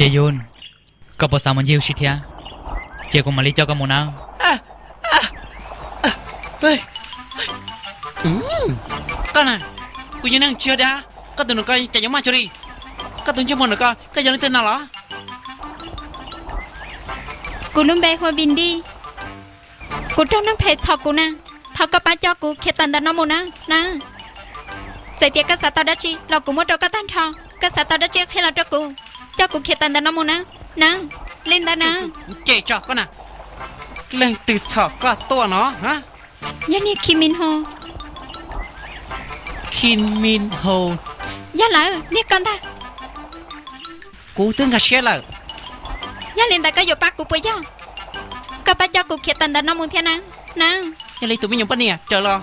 Yun, koj puas xav mus ncig ua si thiab? Ces kuv mam li coj koj mus nawb. Koj na, kuv yog neeg tsis yog dab, koj tus nus ko cas yuav maj cuag li. Koj tus ntsej muag nus ko, koj yog leej twg no los? Kuv lub npe hu ua Vin Dij. Kuv raug neeg phem txhom kuv na, thov koj pab coj kuv khiav tawm ntawm no mus nawb nawb. Txawm tias koj xav tau dab tsi los kuv muab rau koj tag nrho. Koj xav tau dab tsi qhia los rau kuv, coj kuv khiav tawm ntawm no mus nawb nawb. Li ntawd nawb. Ces tso koj na, leej twg txhom koj tuaj no? Yog niag Khi Min Ho. Khi Min Ho? Yog lawm, niag koj ntag. Kuv twb nkag siab lawm. Yog li ntawd koj yuav pab kuv puas yog? Koj pab coj kuv khiav tawm ntawm no mus thiab nawb nawb. Yog li tus me nyuam poj niam, raws los.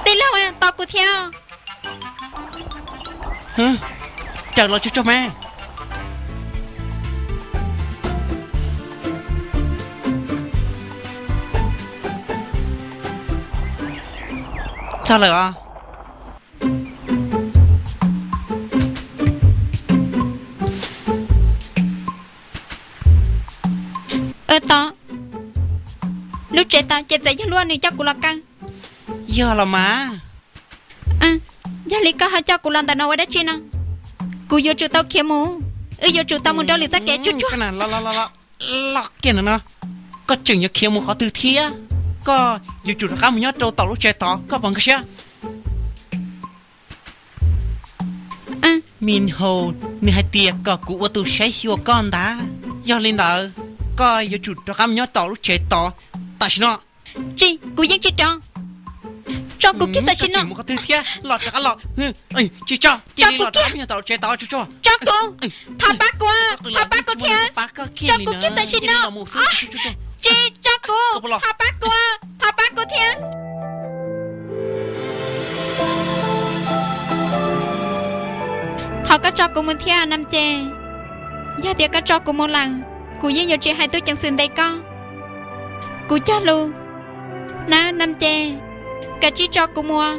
Tij laug, tos kuv thiab. Raws los tsuag tsuag mas. Txog lawm os. Tos, lub tsev tod ces txawm yog luag nws coj kuv los kaw. Yog los mas. Yog li koj ho coj kuv los ntawm no ua dab tsi no? Kuv yuav tsum tau khiav mus, wb yuav tsum tau mus rau lwm txoj kev tsuag tsuag. Los kiag ntawm no, koj tseem yuav khiav mus qhov twg thiab? Koj yuav tsum rov qab mus nyob rau tom lub tsev tod, koj puas nkag siab? Min Ho, nws hais tias kom kuv ua tus saib xyuas koj ntag. Yog li ntawd, koj yuav tsum rov qab mus nyob tom lub tsev tod tam sim no. Tsis, kuv yeej tsis rov. Tso kuv kiag tam sim no. Mus qhov twg thiab? Los rov qab los. Tsis tso, cia li los rov qab mus nyob tom lub tsev tod tsuag tsuag. Tso kuv, thov pab kuv, thov pab kuv thiab. Tso kuv kiag tam sim no. Tsis, tso kuv, thov pab kuv, thov pab kuv thiab. Thov koj tso kuv mus thiab Nam Ces. Yog tias koj tso kuv mus lawm, kuv yeej yuav tsis hais tub ceev xwm ntes koj. Kuv cog lus nawb Nam Ces, kav tsij tso kuv mus.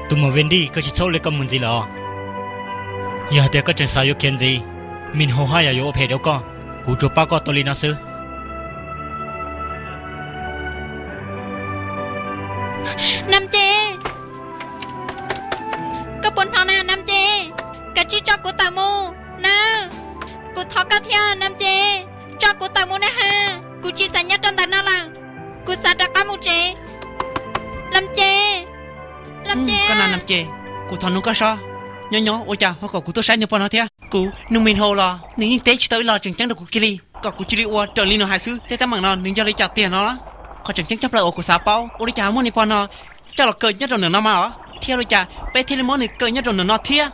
Tus muam Vendi, koj tsis txhob ua li koj mus ntxiv lawm os. Yog hais tias koj tseem xav yuav khiav ntxiv, Min Ho haj yam yuav ua phem rau koj. Kuv tsuas pab koj tau li no xwb. Nam Ces, koj puas hnov na Nam Ces? Kav tsij tso kuv tawm mus nawb. Kuv thov koj thiab Nam Ces, tso kuv tawm mus na ha. Kuv tsis xav nyob rau ntawm no lawm, kuv xav rov qab mus tsev. Nam Ces, Nam Ces, Nam Ces, kuv thov nug koj seb, nyob nyob ua cas ho kom kuv tuaj saib niag pog no thiab? Kuv nug Min Ho los nws yeej teb tsis tau ib lo tseem ceeb rau kuv kiag li, kom kuv cia li ua raws li nws hais xwb. Tej teeb meem no nws yog li cas tiag no? Qhov tseem ceeb tshaj plaws uas kuv xav paub, ua li cas muaj niag pog no coj los kaw nyob rau ntawm no mas os, thiab ua li cas peb thiaj li muab nws kaw nyob rau ntawm no thiab?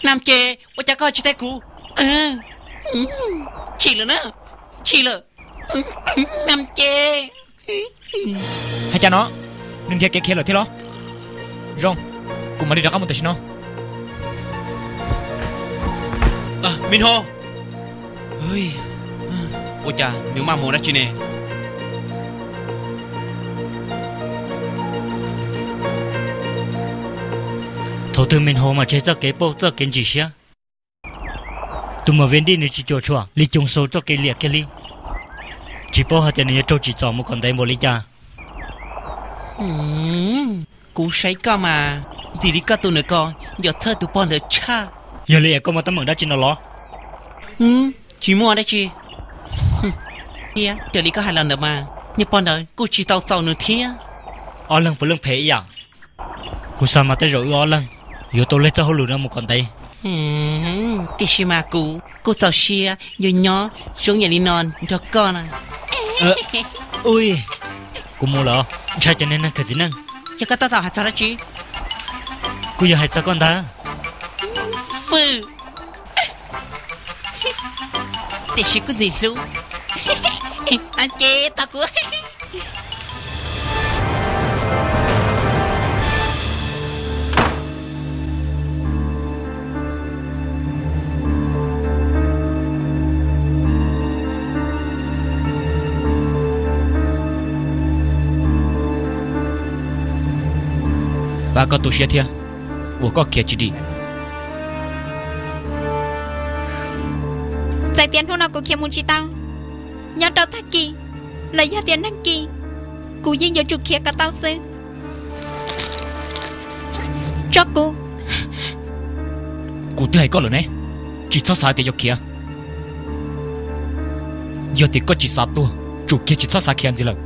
Nam Ces, ua cas koj tsis teb kuv? Chim lawm na, chim lawm. Nam Ces. Hais cas no, nws nrhiav kev khiav lawm thiab los? Zoo, kuv mam li rov qab mus tam sim no. Min Ho, ua cas nws maj mus dab tsi ne? Thaum twg Min Ho mam tseg txoj kev pauj txoj kev ntsim siab? Tus muam Vendi nws tsis cuam tshuam li Coos Xaus txoj kev liam kiag li. Tsis paub hais tias nws yuav raug tsim txom mus kom ntev npaum li cas. Kuv saib koj mas ntxim li koj tus nws ko yuav txhawj tus pog ntawd tshaj. Yog li es koj muaj teeb meem dab tsi no los? Tsis muaj dab tsi. Thiab raws li koj hais los ntawd mas niag pog ntawd kuj tsis tau txaus nws thiab. Ob leeg puav leej phem ib yam. Kuv xav mas tej zaum wb ob leeg yuav tau leg txoj hauj lwm no mus kom ntev. Tiam sis mas kuv kuj txaus siab yuav nyob zoo yam li no nrog koj na. Kuv mus lawm, ntshai cov niag neeg khaws txiv neej. Yog koj tab tom hais txog dab tsi? Kuj yog hais txog koj ntag. Tiam sis kuj ntxim hlub. Ces tos kuv. Vam koj tu siab thiab uas koj khiav tsis dim. Txawm tias hnub no kuv khiav mus tsis tau, nyob rau tag kis los yog tias nag kis, kuv yeej yuav tsum khiav kom tau xwb. Tso kuv. Kuv twb hais koj lawm ne, tsis txhob xav tias yuav khiav. Yog tias koj tsis xav tuag, tsum kiag tsis txhob xav khiav ntxiv lawm.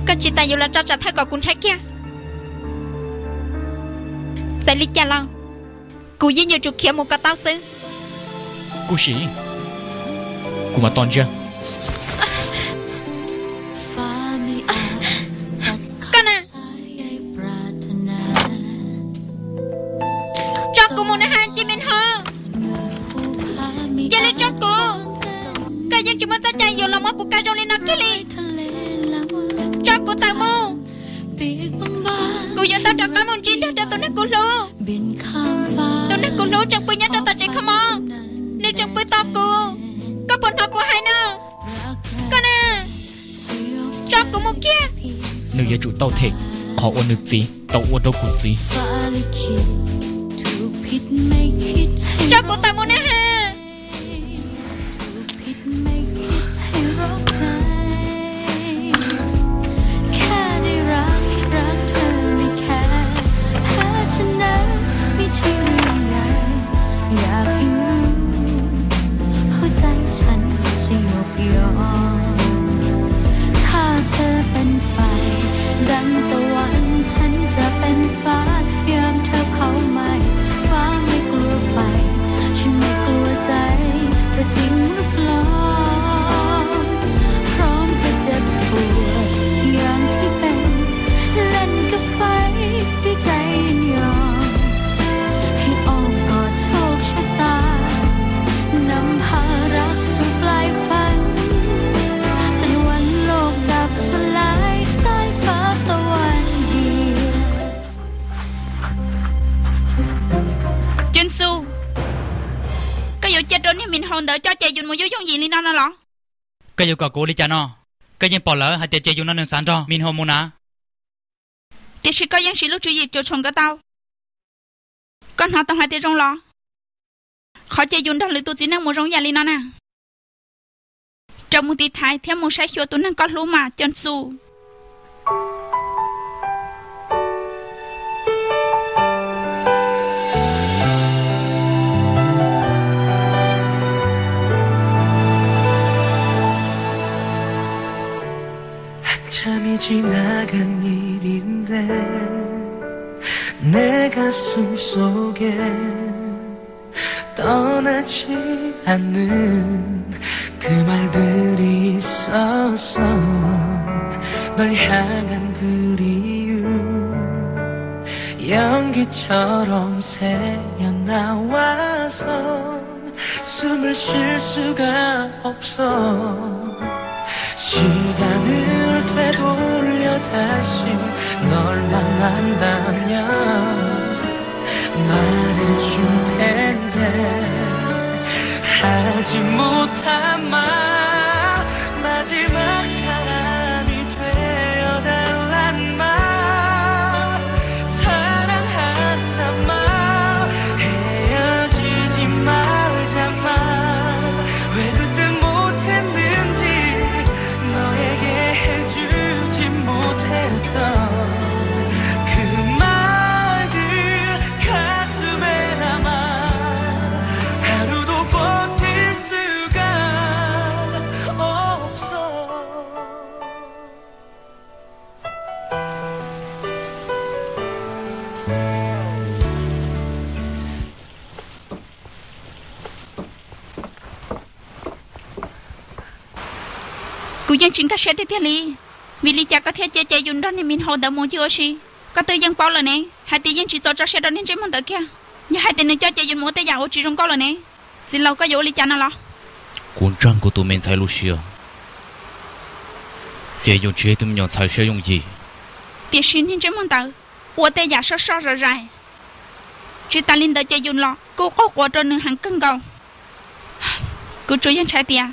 Koj tsis tas yuav los tso tsam thawj kom kuv ntshai kiag. Txawm li cas los kuv yeej yuav tsum khiav mus kom tau xwb. Kuj sim, kuv mam tos ntsia. Koj na, tso kuv mus na ha Ci Me Nho. Cia li tso kuv. Koj yeej tsis muaj txoj cai yuav los muab kuv kaw zoo li no kiag li. Tso kuv tawm mus. Kuv yuav tau rov qab mus ntsib nrog rau tus neeg kuv hlub. Tus neeg kuv hlub tseem pw nyob rau tom tsev kho mob, nws tseem pw tos kuv. Koj puas hnov kuv hais no? Koj na, tso kuv mus kiag. Nws yuav tsum tau them qhov uas nws txiv tau ua rau kuv txiv. Tso kuv tawm mus na ha. Ceeb Xu, koj yuav cia rau niag Min Hau ntawd coj Ces Yus mus yooj yooj yim li no no los? Koj yuav kom kuv ua li cas no? Koj yeej pom lawm hais tias Ces Yus no nws xav nrog Min Hau mus na. Tiam sis koj yeej siv lub tswv yim cuam tshuam nkawd tau. Koj hnov tau hais tias zoo los? Qhov Ces Yus nrog lwm tus txiv neej mus zoo yam li no na. Rau mus tiv thaiv thiab mus saib xyuas tus neeg koj hlub mas Ceeb Xu. 한참이 지나간 일인데 내 가슴 속에 떠나지 않는 그 말들이 있었어. 널 향한 그리움 연기처럼 새어나와서 숨을 쉴 수가 없어. 시간을 되돌려 다시 널 만난다면 말해줄 텐데 하지 못한 말 마지막 사람이 되어달란 말 사랑한단 말 헤어지지 말자말 왜 그때 못했는지 너에게 해주지 못했던 그 말들 가슴에 남아 하루도 버틸 수가 없어. Kuv yeej tsis nkag siab tiag tiag li. Vim li cas koj thiaj cia Ces Yus nrog niag Min Hau ntawd mus ncig ua si? Koj twb yeej paub lawm ne, hais tias yeej tsis txaus tso siab rau niag ntsej muag ntawd kiag. Yog hais tias nws coj Ces Yus mus ua tej yam uas tsis zoo nkauj lawm ne, txiv laus koj yuav ua li cas no los? Kuv ntseeg kuv tus me ntxhais lub siab. Ces Yus tsis yog ib tug me nyuam ntxhais siab yooj yim. Tiam sis niag ntsej muag ntawd ua tej yam soj soj zom zais. Tsis tas li ntawd Ces Yus los kuj quaj quas rau nws heev kawg nkaus. Kuv tsuas yog ntshai tias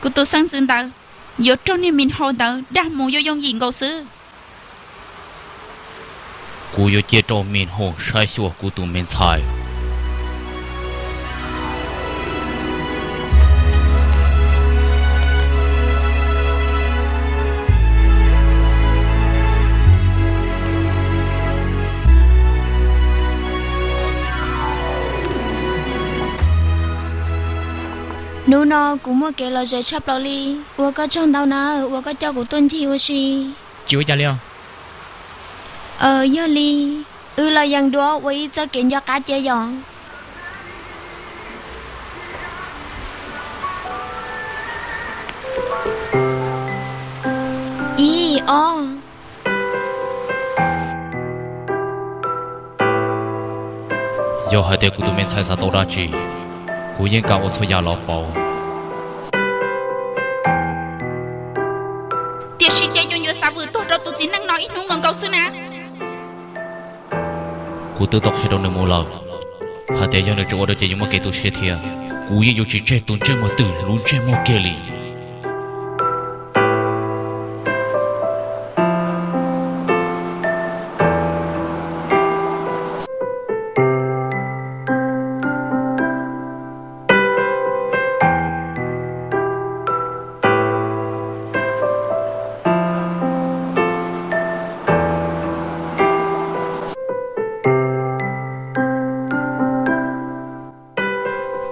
kuv tus xeeb ntxwv ntawd yuav raug niag Min Hau ntawd dag mus yooj yooj yim nkaus xwb. Kuv yuav cia rau Mis Hoos saib xyuas kuv tus me ntxhais. Hnub no kuv muaj kev lom zem tshaj plaws li. Ua koj tsaug ntau na, uas koj coj kuv tuaj ncig ua si. Tsis ua cas li os. Aws, yog li, wb los yees dua ua ib txoj kev nco qab cia yom. Ib, ob. Yog hais tias kuv tus me ntxhais xav tau dab tsi, kuv yeej kam ua txhua yam los pauv. Tiam sis cas yus yuav xav vwm tuag rau tus txiv neej no ib hnub nkaus nkaus xwb na? Kuv twb tau qhia rau nws mus lawm hais tias yog nws tseem ua rau ces yuav muaj kev tu siab thiab. Kuv yeej yuav tsis tseg tus ntsej muag twm lub ntsej muag kiag li.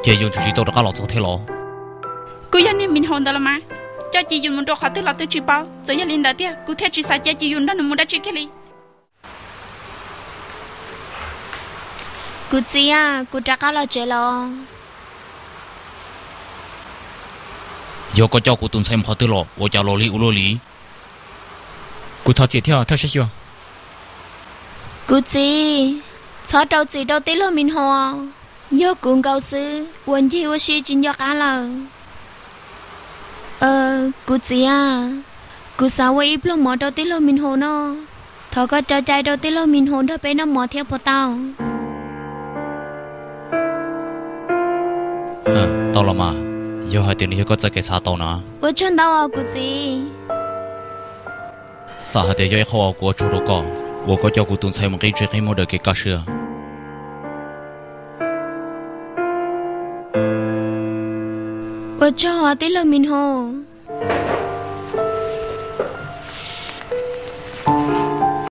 Ces yus tseem tsis tau rov qab los txog thiab los? Kuj yog niag Mis Hoos ntawd los mas, coj Ci Yus mus rau qhov twg los twb tsis paub. Txawm yog li ntawd tiag kuv thiaj tsis xav cia Ci Yus nrog nws mus dab tsi kiag li. Kuv txiv a, kuv rov qab los tsev los. Yog koj coj kuv tus ntxhais mus qhov twg los ua cas los li ua luaj li? Kuv thov txim thiab thawj saib xyuas. Kuv txiv, txhob rau txim rau tij laug Mis Hoos. Yog kuv nkaus xwb uas ncig ua si tsis nco qab lawm. Kuv txiv a, kuv xav ua ib pluag mov rau tij laug Mis Hoos noj. Thov koj cov cai rau tij laug Mis Hoos nrog peb noj mov thiab puas tau? Tau los mas, yog hais tias nws yog koj txoj kev xav tau na. Ua tsaug ntau os kuv txiv. Xam hais tias yog ib qho uas kuv ua tsaug rau koj, uas koj coj kuv tus ntxhais mus qhib tsev qhib muag daws kev kaj siab. Ua tsaug os tij laug Mis Hoos.